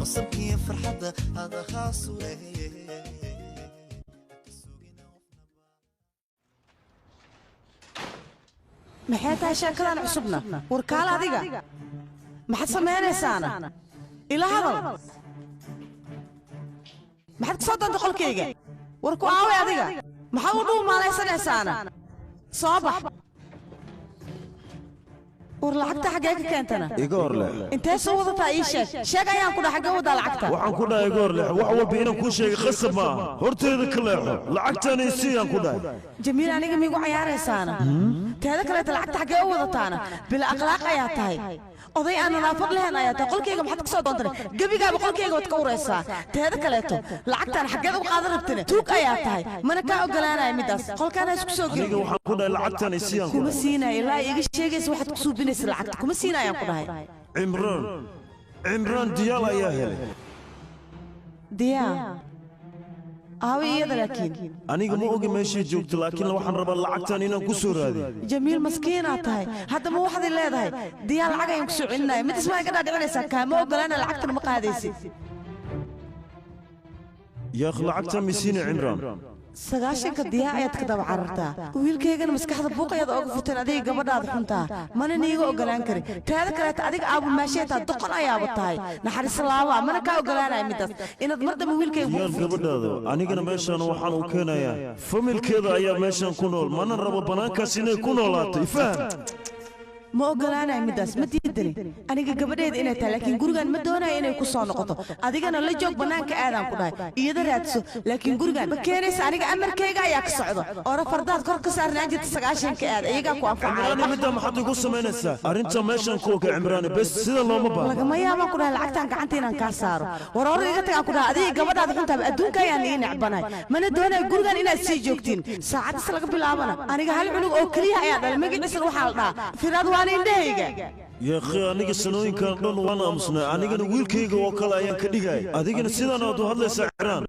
Qosolkiyo farxadda adahaa sureeye. Maxay tahay sheekadan cusubna? Warkaal, adiga maxaad samaynaysaana? Ila hadal, maxaad ka soo doontay qolkayga? War ku aaway adiga, maxaad u dhuumaalaysanaysaana? Soo bax. War lacagta xaggee ka keentana? Iga hor leex. Intee soo wadataa? Ii sheeg, sheeg ayaan ku dhaha, xaggee wadaa lacagta? Waxaan ku dhahay iga hor leex. Wax walba inaan kuu sheegay khasab maaha. Horteeda ka leexo, lacagtaana isiiyaan ku dhahay. Jamiil, aniga miigu cayaaraysaana? Teeda kaleeta, lacagta xaggee u wadataana? Bila akhlaaq ayaa tahay, oday aan nadaafad lahayn ayaa tahay. Qolkayga maxaad ka soo doontana? Gebigaaba qolkayga waad ka uraysaa. Teeda kaleeto, lacagtaan xaggeed uga qaadan rabtana? Tuug ayaa tahay, mana kaa ogolaanaya middaas. Qolkaan ha isku soo Aniga gelin. waxaan ku dhahay lacagtaana isiiyaan ku Kuma dhahay. siinaya ilaa iga sheegaysa waxaad ku suubinaysa. Lacagta kuma siinayaan ku dhahay. Cimraan, Cimraan diyaal ayaa helay. Diyaa aawi iyada laakiin? Aniga ma ogi meeshay joogto, laakiin waxaan rabaa lacagtan inaan ku soo raadiyo. Jamiil, maskiinaa tahay. Haddama waxaad leedahay diyaa lacag ayaan ku soo celinaya? Mid ismaa iga dhaadhicinaysaa? Kaama ogolaana, lacagtana ma qaadaysid. Yaakh, lacagtan misiina Cimraan. 90-ka diyaa ayaad ka daba carartaa, wiilkaygana maskaxda buuq ayaad ooga furteen adiga gabadhaada xuntaa. Mana niiga ogolaan karin. Taada kaleeta, adiga aabu maasheetaa, doqon ayaaba tahay, naxariis laabaa. Mana kaa ogolaanaya middaas inaad mar dambe wiilkayga buuq Diyaal furtid. gabadhaada anigana meeshaan waxaan u keenayaa familkeeda ayaa meeshaan ku nool, mana rabo bannaankaas inay ku noolaato, ifaham. Ma ogolaanayo middaas. Ma diidani aniga gabadheeda inay tahay, laakiin gurigan ma doonayo inay ku soo noqoto. Adigana la joog, bannaanka aadaan ku dhahay. Iyada raadso, laakiin gurigan ma keenaysa. Aniga amarkayga ayaa ka socdo. Ora fardaad kor ka saarnaan jirta, 90-ka aad iyagaa ku Cimraani, anfacaya. Middaa maxaad igu samaynaysaa? Arrinta meeshaan ku oga Cimraani, bes sida looma baahno. Lagama yaabaan ku dhahay lacagtaan gacanta inaan kaa saaro. War hore iga tagaan ku dhahay. Adiga gabadhaada xuntaaba adduunka ayaan ii necbanahay, mana doonayo gurigan inaad sii joogtiin. Saacaddas laga bilaabana aniga hal cunug oo keliya ayaa dhalay, magaciisana waxaa la dhahaa Firaad, waana indhahayga. Yaakhi, aniga sanooyinkan dhan waan aamusnay, anigana wiilkayga oo kale ayaan ka dhigay. Adigana sidaan aad u hadlaysaa? Cimraan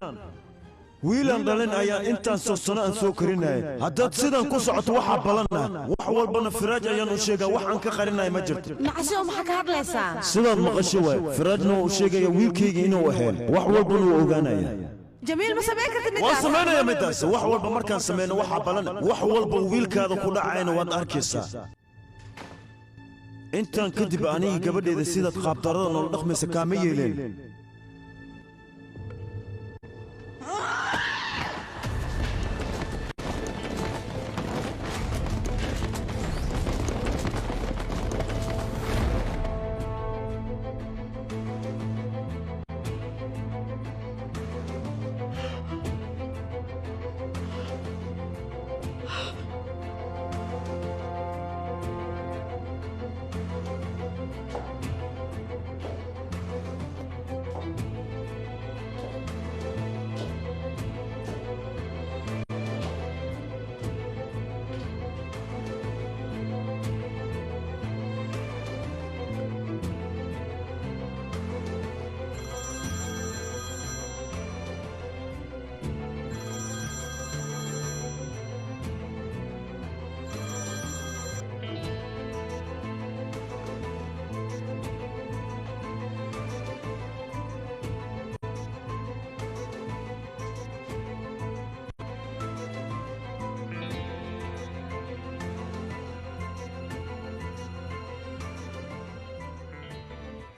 wiilaan dhalin ayaa intaan soo sano aan soo korinaya. Haddaad sidan ku socoto, waxaa balana wax walbana Firaaj ayaan u sheegaa. Wax aan ka qarinaya ma jirto. Nacasio, maxaa ka hadlaysaa? Sidaad maqasho waay. Firaajna waa u sheegaya wiilkayga inuu ahayn, wax walbana wuu ogaanaya. Jamiil, ma samayn kartid Waan middaas. samaynaya middaas. Wax walba markaan samayno, waxaa balana wax walba wiilkaada ku dhacayna waad arkaysaa. Intaan kadib aniga gabadheeda sidaad qaabdarrada noola dhaqmaysa kaama yeeleen.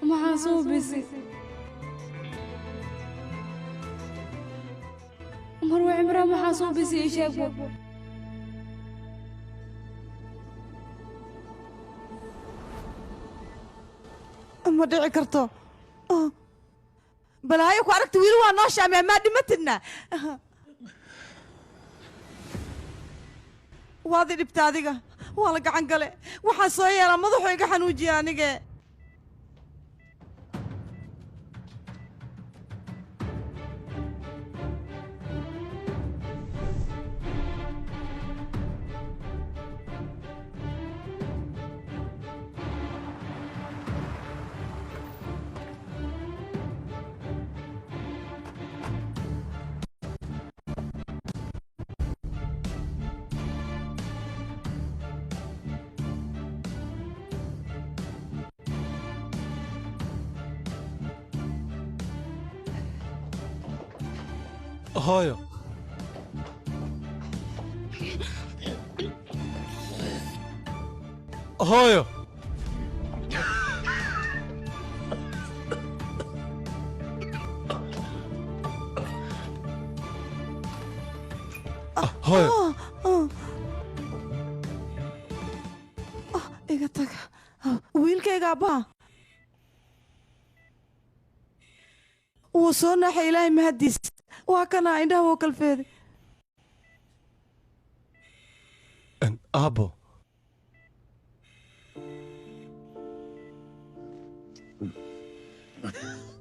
Maxaa soo bisi Marwe Cimraan? Maxaa soo bisi? Ii sheegbo. Ma dhici karto. Balaayo ku aragta, wiili waa noo shaamee, maa dhimatidna? Waad i dhibta adiga, waa la gacan gale. Waxaa soo yeelaa madaxuu iga xanuujiya anige. Hooyo. Hooyo. Hooyo. Iga taga wiilkayga aabbaha wuu soo naaxay ilaahay mahadiis waa kana indhaha wuu kalfeeday. Aabbo.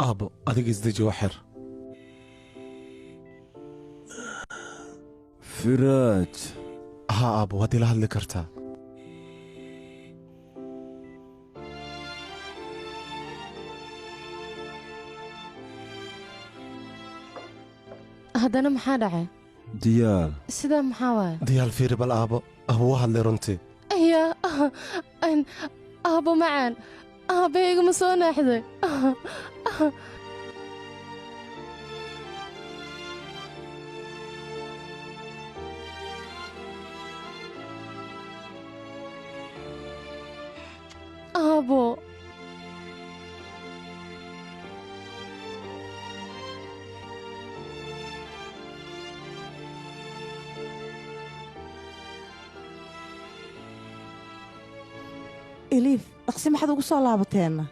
Aabbo, adiga isdeji wax yar. Firaaj. Haa aabbo, waad ila hadli kartaa. Haddana maxaa dhacay? Diyaal. Sidaa maxaa waaye? Diyaal, fiiri bal aabbo. Aabbo waa hadlay runtii. Ya aabbo macaan, aabbahayga ma soo naaxday? Aabbo. Eliif, dhaqsi maxaad ugu soo laabateenna?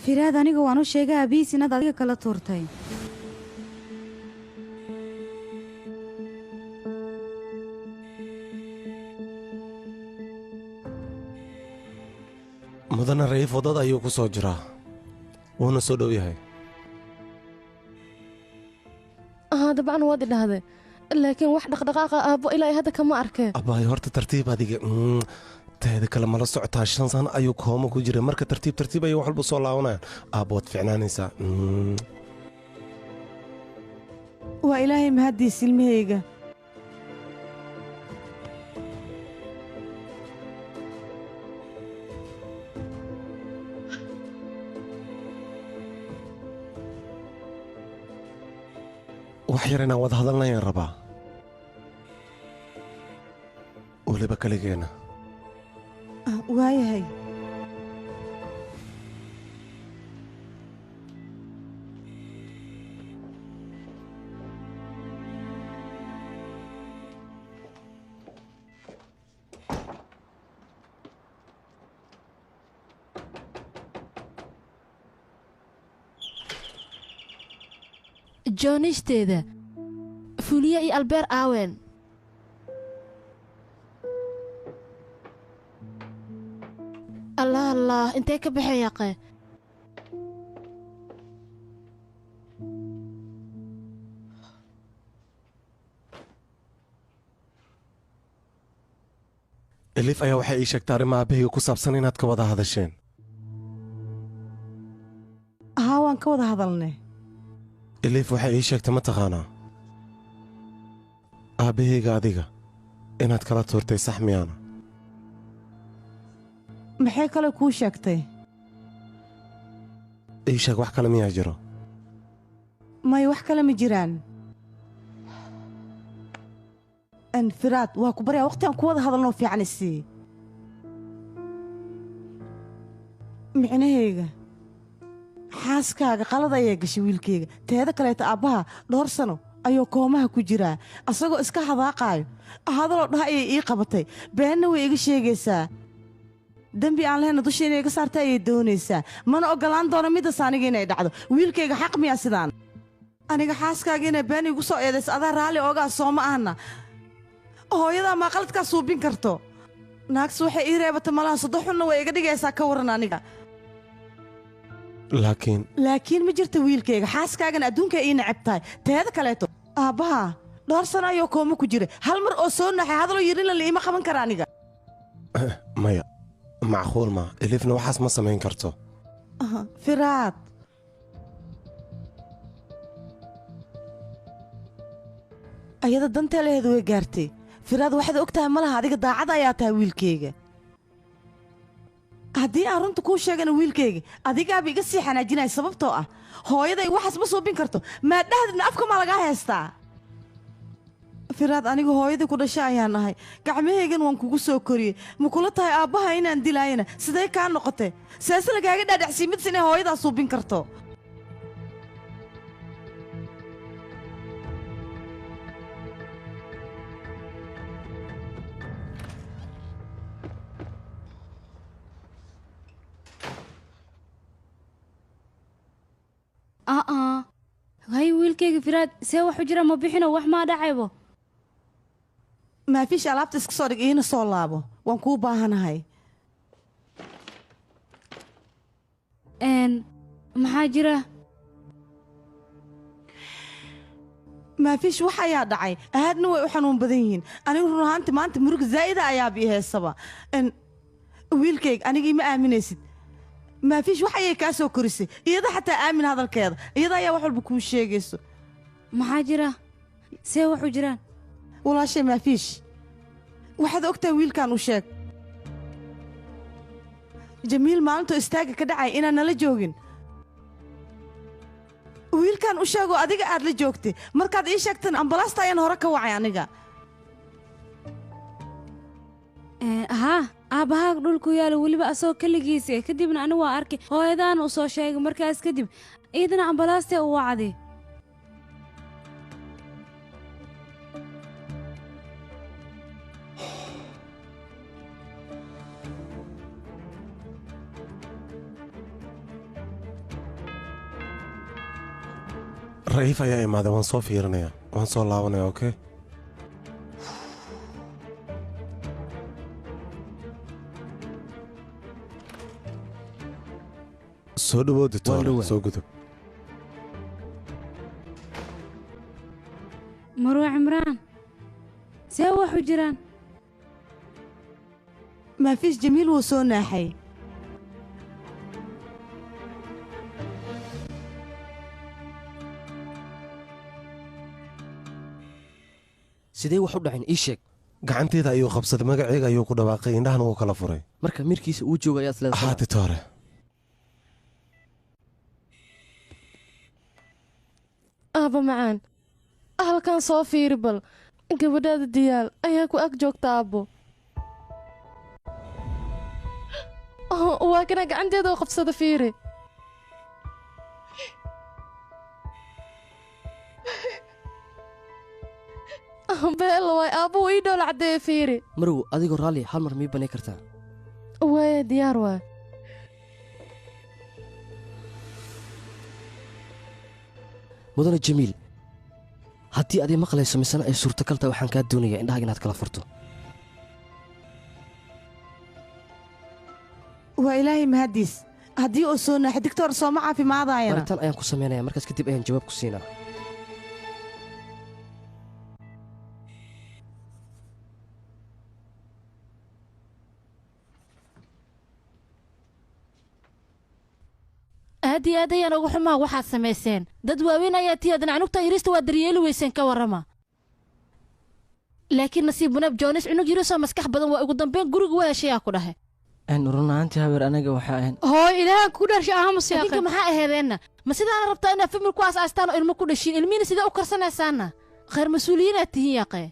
Firaad, aniga waan u sheegay aabihiis inaad adiga kala tuurtay. Mudane Ra'iif waddada ayuu ku soo jiraa, wuuna soo dhow yahay. Haa, dabcan waad idhahday, laakiin wax dhaqdhaqaaqa aabbo ilaa hadda kama arkeen. Abbaayo, horta tartiib adiga. Teeda kale mala socotaa, 5 sano ayuu kooma ku jiray. Marka tartiib tartiib ayay wax walba soo laabanayaan. Aabbo, waad ficnaanaysaa. Waa ilaahay mahaddiis ilmahayga. Wax yar inaan wada hadalnayaan rabaa, weliba kaligeena. Waayahay. Joonishteeda Fuliya iyo Albeer aawen? Allah allah, intee ka baxeen yaqee? Elif ayaa waxay ii sheegtay arrimaha aabahayga ku saabsan inaad ka wada hadasheen. Haa, waan ka wada hadalnay. Elif waxay ii sheegtay, ma taqaanaa, aabbahayga adiga inaad kala tuurtay, sax miyaana? Maxay kale kuu sheegtay? Ii sheeg, wax kale miyaa jiro? May, wax kale ma jiraan. Firaad, waa ku baryaa, waqti aan ku wada hadalnoo fiican isii. Micnahayga, xaaskaaga qalad ayaa gashay wiilkayga. Teeda kaleeta aabbaha dhowr sano ayuu koomaha ku jiraa, asagoo iska hadaaqaayo hadaloo dhaha ayay ii qabatay. Beenna way iga sheegaysaa, dembi aan lehna dusha inay iga saarta ayay doonaysaa. Mana oggolaan doono middaas aniga inay dhacdo. Wiilkayga, xaq miyaa sidaan? Aniga xaaskaaga inay been igu soo eedayso adaa raalli oogaa sooma ahna? Hooyadaa maa qaladkaa suubin karto? Naagsi waxay ii reebata malaha, sodo xunna way iga dhigaysaa. Ka warran aniga? Laakiin Laakiin ma jirta wiilkayga. Xaaskaagana adduunka ii necab tahay. Teeda kaleeto aabbaha dhowr sano ayuu kooma ku jiray. Hal mar oo soo naxay hadaloo yidhina la iima qaban kara aniga. Maya, macquul ma. Elifna waxaas ma samayn karto. Firaad, ayada dantee laheed way gaartay. Firaad, waxaad og tahay malaha, adiga daacad ayaa tahay wiilkayga. Haddii aan runta kuu sheegana wiilkayga, adigaaba iga sii xanaajinaya, sababtoo ah hooyaday waxaas ma suubin karto. Maa dhahdidna afka maa lagaa haystaa? Firaad, anigu hooyadii ku dhasha ayaan ahay, gacmahaygan waan kugu soo koriyey. Ma kula tahay aabbaha inaan dilaayana? Sidee kaa noqotay? Seese lagaaga dhaadhacsii midse inay hooyadaa suubin karto? Aa, hay wiilkayga Firaad, see wax u jira? Ma bixino, wax maa dhacaybo? Maafiish, alaabta iska soo dhig, iina soo laabo, waan kuu baahanahay. Een maxaa jira? Maafiish, wax ayaa dhacay, aadna way u xanuun badan yihiin. Anigu run ahaanti maanta murug zaa'ida ayaaba i heesaba. Wiilkayga, aniga ima aaminaysid. Maafiish wax ayay kaa soo korisay, iyada xataa aamin hadalkeeda, iyada ayaa wax walba kuu sheegayso. Maxaa jira? See wax u jiraan? Walaashay Maafiish, waxaad ogtahay wiilkan u sheeg. Jamiil maalintoo istaaga ka dhacay inaan nala joogin. Wiilkan u sheegoo adiga aad la joogtay. Markaad ii sheegtan, ambalaasta ayaan hore ka wacay aniga. Haa, aabbahaag dhulku yaalo, weliba asagoo keligiisa. Kadibna anigu waa arkay, hooyadaana u soo sheegay. Markaas kadib iyadana ambalaastee u wacday. Ra'iif ayaa imaaday, waan soo fiirinaya, waan soo laabanaya. Okay. Soo dhawow, doctor, soo gudub. Marwa Cimraan, see wax u jiraan? Maafiish, Jamiil wuu soo naaxay. Sidee wax u dhaceen? Ii sheeg. Gacanteeda ayuu qabsaday, magaceyga ayuu ku dhawaaqay, indhahana wuu kala furay. Marka mirkiisa uu jooga ayaad Haa, doctor. Aabba macaan, halkan soo fiiri bal, gabadhaada Diyaal ayaa ku ag joogta. Aabbo, waa kana gacanteeda oo qabsada, fiiri. Beelo waay aabbo, ii dhoola caddeeye, fiiri. Marow, adigoo raalli, hal mar mii banay kartaa? Waaya, diyaar waay. Mudane Jamiil, haddii aad i maqlayso misena ay suurtagal tahay, waxaan kaa doonayaa indhahaga inaad kala furto. Waa Ilaahay mahadiis haddii uu soo naaxay. Doctor, sooma caafimaadayana? Baaritaan ayaan ku samaynaya, markaas kadib ayaan jawaab ku siinaa. Aad iyo aad ayaan uga xumaa waxaad samayseen. Dad waaweyn ayaa tiyaadan, canugta yariista waa daryeeli weyseen, ka warrama. Laakiin nasiib wanaag, Joonis cunug yariisoo maskax badan waa, ugu dambeyn guriga waa heshayaa ku dhahay. Run ahaantii habeer, anaga waxaa ahayn Hooy, Ilaahan ku dharsha, aamus. Idinka maxaa aheedeenna? Ma sidaana rabtaa inaad famil ku aas-aastaan oo ilmo ku dhashiin? Ilmihiina sidee u karsanaysaanna? Khayr mas-uuliyiinaad tihiin, yaaqee.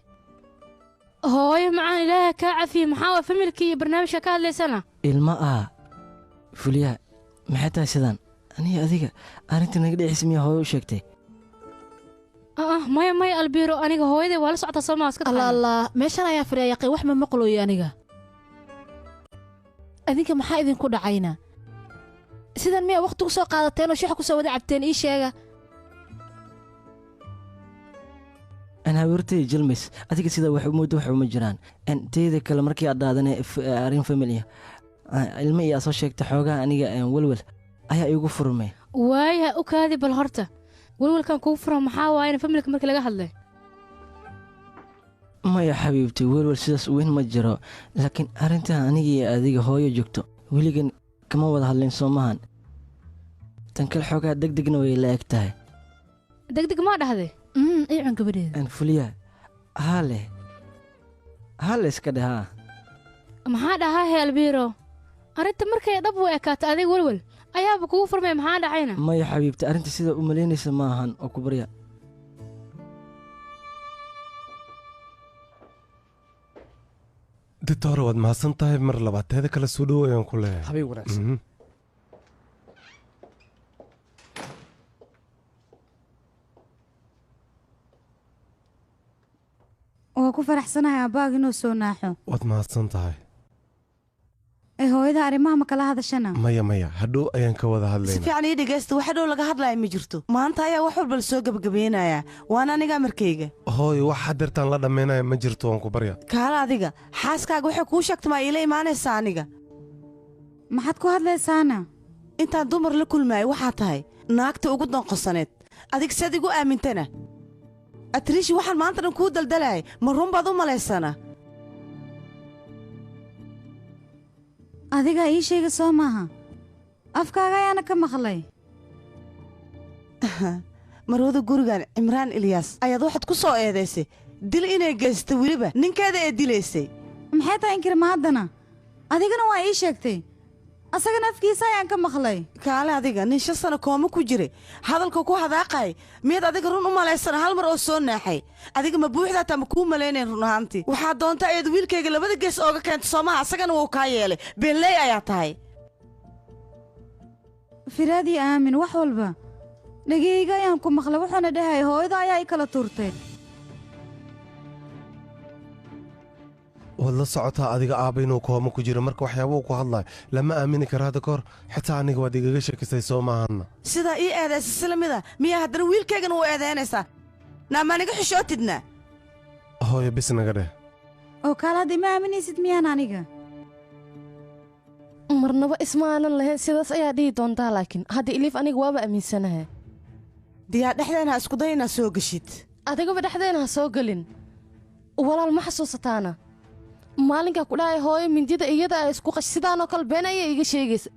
Hooyo macaan, Ilaaha kaa cafiye. Maxaa waa familkii iyo barnaamijka ka hadlaysana? Ilma ah fuliyaha, maxay tahay sidaan? Aniga adiga arrinta naga dhicisa miyaa hooyo u sheegtay? Ah, maya maya, Albiiro, aniga hooyaday waa la socotaa, soomaa iska Allah taqaana. Allah, meeshan ayaa fadhiya, yaaqee, wax ma maqlooyo aniga. Adinka maxaa idinku dhacayna? Sidan miyaa waqti ku soo qaadateen oo shaxa ku soo wada cabteen? Ii sheega. Aan habeertay jalmays, adiga sidaa wax umoodo wax uma jiraan. Teeda kale, markii aad dhaadane arrin family ah, ilmo iyo aad soo sheegta, xoogaha aniga welwel ayaa iigu furmay. Waaya, u kaadi bal horta, welwelkan kugu furan maxaa waayana familka markii laga hadlay? Maya xabiibti, welwel sidaas weyn ma jiro, laakiin arrintan aniga iyo adiga hooyo joogto weligan kama wada hadlayn, soo mahan. Tan kale xoogaa deg degna way la eg tahay. Degdeg maa dhahday? Ii cun gabadheeda. Fuliya, haa leh, haa le iska dheh, haa. Maxaa dhahaa he, Albiiro? Arrinta markay dhab u ekaato adiga welwel ayaaba kugu furmay, maxaa dhacayna? Maya xabiibti, arrinta sida u malaynaysa ma ahan oo ku barya. Dictor, waad mahadsan tahay mar labaad. Teeda kale soo dhow ayaan ku leeyahay. Habeen wanaagsan. Waa ku faraxsanahay aabbaaga inuu soo naaxo. Waad mahadsan tahay. Ee hooyada arrimaha ma kala hadashana? Maya maya, hadhow ayaan ka wada Si hadlaynaa. fiican ii dhegaysta, wax dhow laga hadlaya ma jirto. Maanta ayaa wax walba la soo gebagabeynayaa, waana aniga amarkayga. Hooyo, wax hadeertaan la dhammaynaya ma jirto, waan ku barya. Kaala adiga, xaaskaaga waxay kuu sheegta maa iila imaanaysaa aniga? Maxaad ku hadlaysaana? Intaan dumar la kulmaayay waxaa tahay naagta ugu danqosaneed. Adig siad igu aamintana? Atriishi, waxaan maanta dhan kuu daldalayay ma run baad u malaysana? Adigaa ii sheega soo maaha, afkaaga ayaana ka maqlay. Marwada gurigan Cimraan Ilyaas ayaad waxaad ku soo eedaysay dil inay geystay, weliba ninkeeda ee dilaysay. Maxay tahay inkirma haddana? Adigana waa ii sheegtay, asagana afkiisa ayaan ka maqlay. Kaale adiga, nin 5 sano kooma ku jiray hadalka ku hadaaqay miyaad adiga run u malaysana hal mar oo soo naaxay? Adiga ma buuxdaataa? Ma kuu malaynayn run ahaantii. Waxaa doonta ayaad wiilkayga labada gees ooga keentay soomaha, asagana wuu kaa yeelay. Beenley ayaa tahay. Firaadii aamin, wax walba dhegeyga ayaan ku maqlay, wuxuuna dhahay hooyada ayaa i kala tuurtay. Waad la socotaa adiga aabba inuu kooma ku jiro, marka waxyaabuu ku hadlayo lama aamini karo. Hadda kahor xitaa aniga waad igaga shakisay soo maahana? Sidaa ii eedaysa si la mida miyaa haddana wiilkaygana wuu eedaynaysaa? Naamaaniga xishootidna. Hooyo, bis naga dheh. Oo kaal, hadda ima aaminaysid miyaan aniga? Marnaba isma aanan lahayn sidaas ayaa dhihi doontaa, laakiin hadda Iliif aniga waaba aaminsanahay. Diyaa, dhexdeena ha isku day inaad soo geshid. Adigaba dhexdeena ha soo gelin. Walaal, ma xasuusataana maalinkaa ku dhahay hooyo mindida iyada ay isku qash? Sidaanoo kale been ayay iga sheegaysa.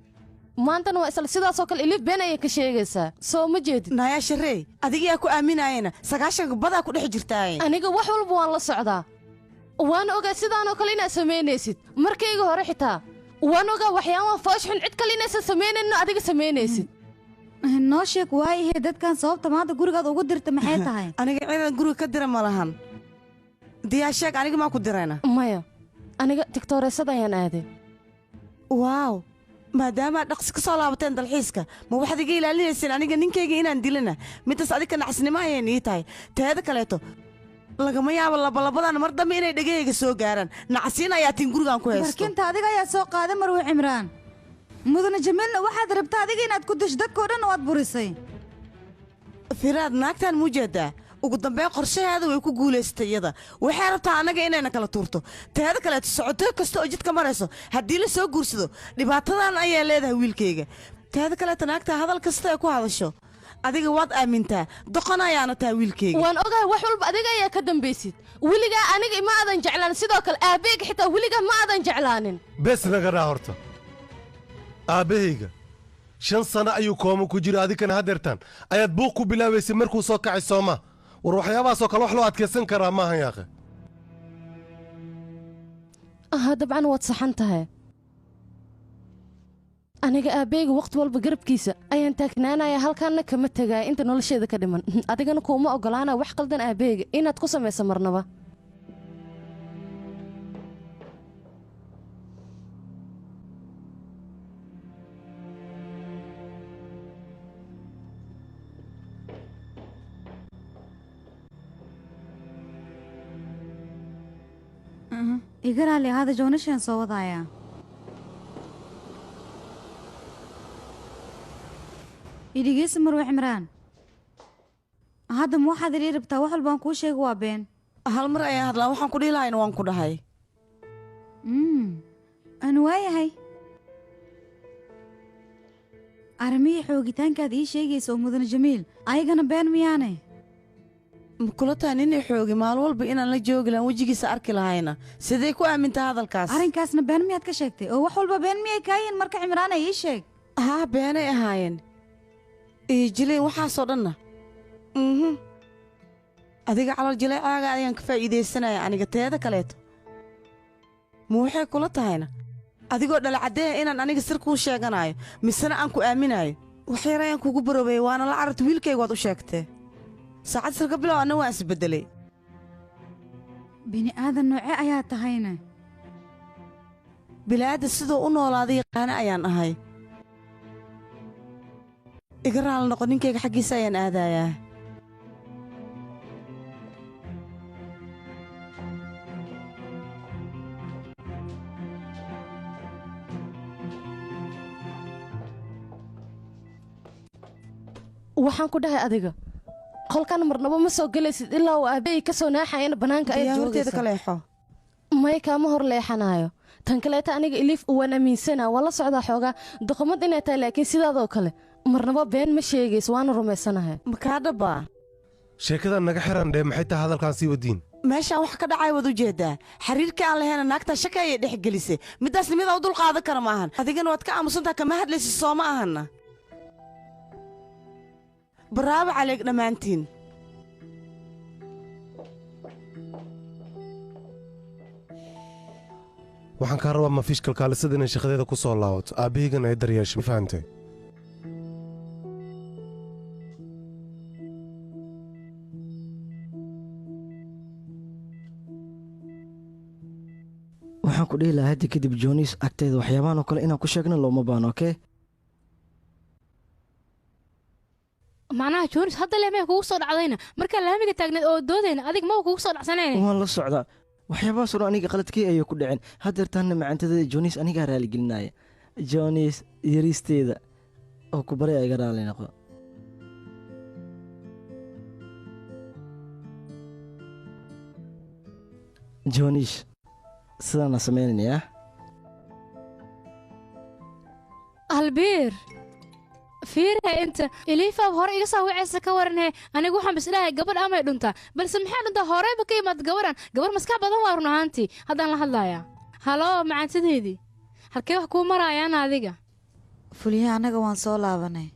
Maantana waa isla sidaasoo kale, Iliif been ayay ka sheegaysaa, soo ma jeedid? Nayaa sharey, adigayaa ku aaminaayana? 90-ka badaa ku dhex jirtaaye. Aniga wax walba waan la socdaa, waan ogaa sidaanoo kale inaad samaynaysid. Markayga hore xitaa waan ogaa waxyaabaha foosh xun cid kale inaysan samaynayno adiga samaynaysid. Noo sheeg waayahee, dadkan sababta maanta gurigaad ugu dirta maxay tahay? Aniga ciidan guriga ka dira ma lahan. Diyaa, sheeg, aniga maa ku dirayna? Maya, aniga digtooreysada ayaan aaday. Waaw, maadaama aad dhaqsi ka soo laabateen dalxiiska, ma waxaad iga ilaalinayseen aniga ninkayga inaan dilana? Midaas adiga nacasnimo ayay ii tahay. Teeda kaleeto, lagama yaabo labalabadan mar dambe inay dhegahayga soo gaaraan. Nacasiin ayaa tiin gurigan ku haysto. Barkinta adiga ayaa soo qaaday, marwe Cimraan. Mudane Jamiilna waxaad rabtaa adiga inaad ku disho, dadkoo dhan waad burisay. Firaad, naagtaan muu jeedaa? Ugu dambeyn qorshaheeda way ku guulaysatay. Iyada waxay rabtaa annaga inayna kala tuurto. Teeda kaleeto, socoto kasta oo jidka marayso haddii la soo guursado dhibaatadan ayaa leedahay wiilkayga. Teeda kaleeto, naagtaa hadal kasta ay ku hadasho adiga waad aamintaa, doqon ayaana tahay wiilkayga. Waan ogahay, wax walba adiga ayaa ka dambaysid. Weligaa aniga ma aadan jeclaan, sidoo kale aabbeyga xitaa weligaa ma aadan jeclaanin. Bes naga dhaa horta. Aabbahayga 5 sano ayuu kooma ku jira, adikana hadeertaan ayaad buuq ku bilaabaysay markuu soo kacay sooma? War waxyaabahaasoo kale wax loo adkaysan karaa maahan yaaqe. Aha, dabcan waad saxan tahay. Aniga aabbeyga wakhti walba garabkiisa ayaan taagnaanaya, halkaanna kama tegaya inta nolosheeda ka dhiman. Adigana kuuma oggolaanaya wax qaldan aabbeyga inaad ku samayso marnaba. Iga raali ahaada, joonashaan soo wadaaya. Idhigeysa marwe Cimraan, hadda ma waxaad ilii rabtaa wax walbaan kuu sheego waa been? Hal mar ayaan hadlaa, waxaan ku dhihi lahayna waan ku dhahay. Aan waayahay, arrimihii xoogitaankaad ii sheegaysa oo mudane Jamiil ayagana been miyaane? Ma kula tahay ninay xoogi maalin walba inaan la joogi lahan wejigiisa arki lahayna? Sidee ku aamintaa hadalkaas? Arrinkaasna been miyaad ka sheegtay? Oo wax walba been miyay kaayiin marka Cimraana, ii sheeg. Haa, beenay ahaayeen iyo jileen waxaasoo dhanna. Adiga calool jileecaaga ayaan ka faa'iidaysanaya aniga. Teeda kaleeto, ma waxay kula tahayna Adigoo dhala caddeeya inaan aniga sir kuu sheeganayo misena aan ku aaminayo. Wax yar ayaan kugu baroobay, waana la cararta wiilkayga waad u sheegtee. Saacad sir ka bilow anna waan isbeddelay. Bini aadan noocee ayaa tahayna? Bilaadda siduu u noolaaday yaqaana ayaan ahay. Iga raali noqo, ninkayga xaggiisa ayaan aadayaa. Waxaan ku dhahay adiga qolkan marnabo ma soo gelaysid ilaa uu aabbahay ka soo naaxayana bannaanka ayaad Diyaa horteeda joogaysaa. ka leexo. Maya, kaama hor leexanaayo. Tan kaleeta aniga Iliif waan aaminsanaa, waan la socdaa xoogaa doqomad inay tahay, laakiin sidaadoo kale marnaba been ma sheegayso, waana rumaysanahay. Makaa dhabbaa? Sheekadan naga xiran dhee, maxay tahay hadalkaan sii wadiin? Meeshaan wax ka dhacay waad u jeedaa. Xiriirka aan lahayna naagtaa shaka ayay dhex gelisay. Middaasna midaa u dul qaadan kara ma ahan. Adigana waad ka aamusantaa, kama hadlaysid, soo ma ahanna? Baraabo caleeg dhammaantiin. Waxaan kaa rabaa mafiish kalkaalisada inay shaqadeeda ku soo laabato, aabbahaygan ay daryeesho, ma fahantay? Waxaan ku dhihi lahaa hadda kadib Jonis agteeda waxyaabahan oo kale inaan ku sheegno looma baano, okey? Macnaha Jonis hadda leh maya kugu soo dhacdayna markaa laamiga taagneed oo doodayna adig maba kugu soo dhacsanayna. Waan la socdaa, waxyaabahaas oo dhan aniga qaladkii ayay ku dhaceen. Haddeertaanna macantadeeda Jonis anigaa raaligelinaya. Jonis yariisteeda oo ku baraya, iga raali noqo. Jonis, sidaana samaynayaa. Albiir, fiire inta Iliifaab hore iga soo wacaysa ka waranhe. Anigu waxaan bis dhahay gabadh amay dhuntaa, balse maxay dhuntaa? Horeyba ka imaad gabadhan, gabar maskax badan waa run ahaantii. Haddaan la hadlayaa. Halo macaantadeedii, halkee wax kuu maraayaan adiga? Fuliyaha, annaga waan soo laabanay.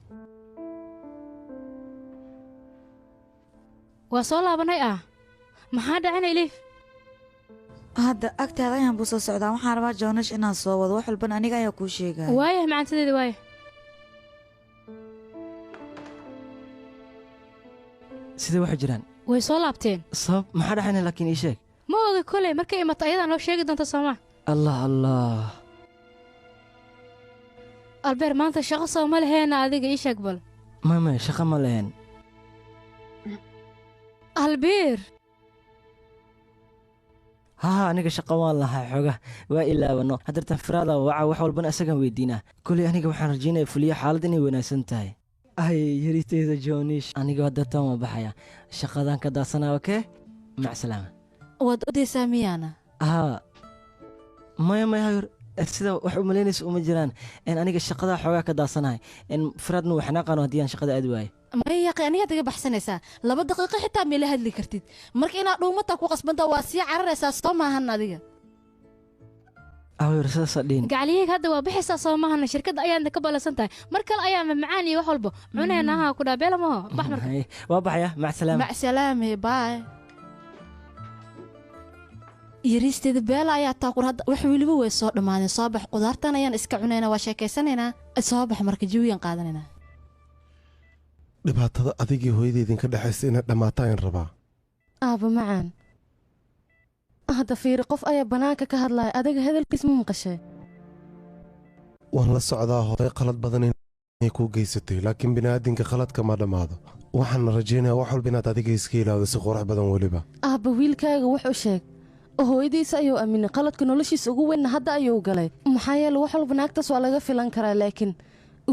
Waa soo laabanay ah? Maxaa dhacina, Iliif? Hadda agtaada ayaan buu soo socdaa. Waxaan rabaa Joonash inaan soo wado, wax walbana aniga ayaa kuu sheegaya. Waayah macaantadeedi, waayah. Sidee waxay jiraan? Way soo laabteen. Sabab maxaa dhaxayna laakiin ii sheeg. Ma oga koley, markay imato ayadaa noo sheegi doonta, sooma? Allah Allah. Albeer, maanta shaqo soo ma laheena adiga? Ii sheeg bal. Maya, shaqo ma lehen. Albiir. Haa, aniga shaqo waan lahaa, xooga waa ilaabano. Haddeertan firaada waca, wax walbana isagaan weydiinaa. Koley aniga waxaan rajaynaya fuliya xaalad inay wanaagsan tahay. Ay yariteyda Jonish, aniga haddeertan waan baxaya, shaqadan ka daasanaa. Okey, mac salaama. Waad odaysaa miyaana? Haa, maya maya hayur, sida wax u malaynaysa uma jiraan. Aniga shaqadaa xoogaa ka daasanahay, firaadna waa xanaaqaano haddii aan shaqada aadi waayo. Maya yaqi, anigaad iga baxsanaysaa. 2 daqiiqo xitaa meela hadli kartid. Marka inaad dhuumataa ku qasbantaa, waa sii cararaysaa, soo maahan adiga? Awir, sidaasaa dhihin. Gacaliyeyga, hadda waa bixaysaa, soo maahana? Shirkadda ayaadna ka ballansan tahay, mar kale ayaa mamacaan iyo wax walba cunayna. Haa, ku dhaa beela maho, bax marka. Hay, waa baxaya, mac salaama. Mac salaame, baay. Yariisteeda beela ayaa taa qur. Hadda wax weliba way soo dhammaadeen. Soo bax, qudaartan ayaan iska cunaynaa, waa sheekaysanaynaa. Soo bax marka, jawiyaan qaadanaynaa. Dhibaatada adigii hooyada idinka dhexaysa inaad dhammaato ayaan rabaa. Aaba macaan, hadda fiiri, qof ayaa bannaanka ka hadlaya, adiga hadalkiis ma maqashay? Waan la socdaa hooyo qalad badan inay kuu geysatay, laakiin bini'aadinka khaladka ma dhammaado. Waxaan rajaynayaa wax walba inaad adiga iska ilaawdo si qurux badan weliba. Aabba, wiilkaaga wax u sheeg. Hooyadiisa ayuu aaminay, qaladka noloshiisa ugu weynna hadda ayuu galay, maxaa yeele wax walba naagtaas waa laga filan karaa, laakiin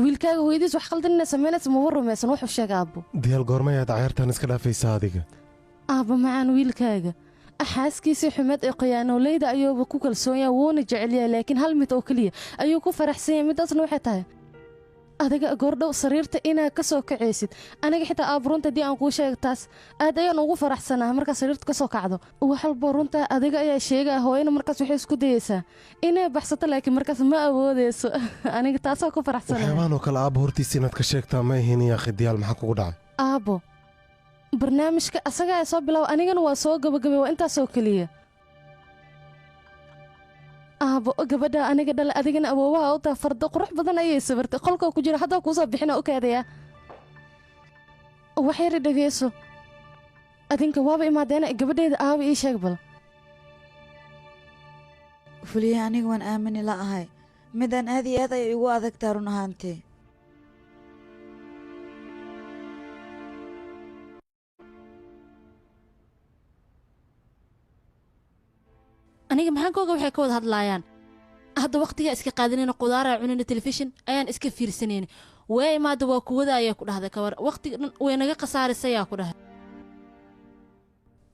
wiilkaaga hooyadiis wax qaldan inay samaynaysa maba rumaysan. Wax u sheeg, aabbo. Diyaal, goorma ayaad cayaartan iska dhaafaysaa adiga? Aabba macaan, wiilkaaga xaaskiisii xumeed ee khiyaanooleyda ayuuba ku kalsoon yahay, wuuna jecel yahay, laakiin hal mid oo keliya ayuu ku faraxsan yahay. Midaasna waxay tahay adiga goordhow sariirta inaad ka soo kacaysid. Aniga xitaa aab, runta haddii aan kuu sheego, taas aad ayaan ugu faraxsanahay markaad sariirta ka soo kacdo. Wax walbo runta adiga ayaa sheegaya. Hooyana markaas waxay isku dayeysaa inay baxsato, laakiin markaas ma awoodeyso. Aniga taasoo ku faraxsanahay. Waxyaabahan oo kale aabba hortiisa inaad ka sheegtaa ma ahin yaa khidiyaal. Maxaa kugu dhacay? Aabbo, barnaamijka asagaa soo bilaaba, anigana waa soo gabagabay, waa intaasoo keliya. Aabo, gabadha aniga dhala, adigana awoowaha u taa, fardo qurux badan ayay sawirtay. Qolka ku jira haddaa kuusoo bixina u kaadayaa. Wax yara dhegeyso, adinka waaba imaadeena, gabadheeda aaba ii sheeg bal. Fuliye, aniga waan aamini la ahay midaan, aad iyo aad ayay igu adagtaa run ahaantii. Aniga maxaan kooga waxay ka wada hadlaayaan hadda? Waqtigaa iska qaadanayna, qudaaraa cunayna, telefishin ayaan iska fiirsanayna. Way imaada, waa kuwada ayaa ku dhahday. Kabar waqtiga dhan way naga khasaarisayaa ku dhahay.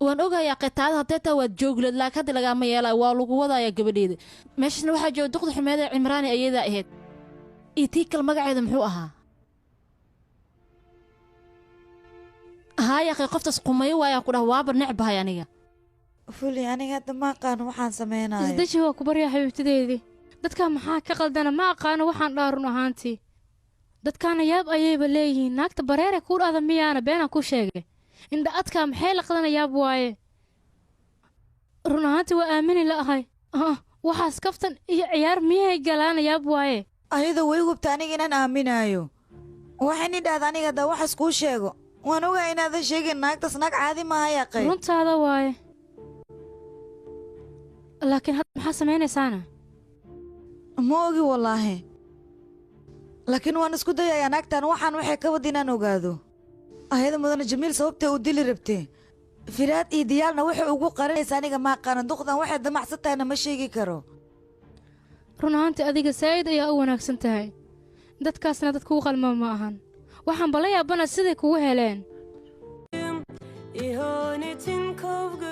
Waan ogayaa qetaada haddee taa waad joogleed, laakiin hadda lagaama yeelaayo, waa lagu wadayaa gabadheeda. Meeshaasna waxaa jooga duqda xumeed ee Cimraani ayadaa ahayd iyo tii kale, magaceeda muxuu ahaa? Haaya, qey qoftaas qumayo waayaan ku dhaha, waaba necbahay aniga. Fuli, aniga hadda ma aqaano waxaan samaynayo. Isdeji, waa ku baryaa xabiibtadeedii. Dadka maxaa ka qaldana? Ma aqaano waxaan dhaha run ahaantii. Dadkaana yaab ayayba leeyihiin. Naagta bareere kuu dhahda miyaana beenaan ku sheegay? Indha adkaa maxay laqdana? Yaab waaye run ahaantii, waa aamini la ahay. Waxaas kaftan iyo ciyaar miyay galaana? Yaab waaye. Ayada way hubta aniga inaan aaminaayo. Waxayni dhahda aniga haddaa waxaas kuu sheego, waan ogaa inaadan sheegin. Naagtaas naag caadi maaha yaqay. Runtaada waaye, laakiin hadda maxaa samaynaysaana? Ma ogi wallaahi, laakiin waan isku dayayaa naagtan waxaan waxay ka wad inaan ogaado. Ayada mudane Jamiil sababtay u dili rabtay Firaad iyo Diyaalna waxay ugu qarinaysa aniga ma aqaano. Duqdan waxay damacsan tahayna ma sheegi karo. Run ahaantii adiga saa'id ayaa u wanaagsan tahay, dadkaasna dad kugu qalma ma ahan. Waxaan bala yaabana siday kugu heleen. İhanetin kavga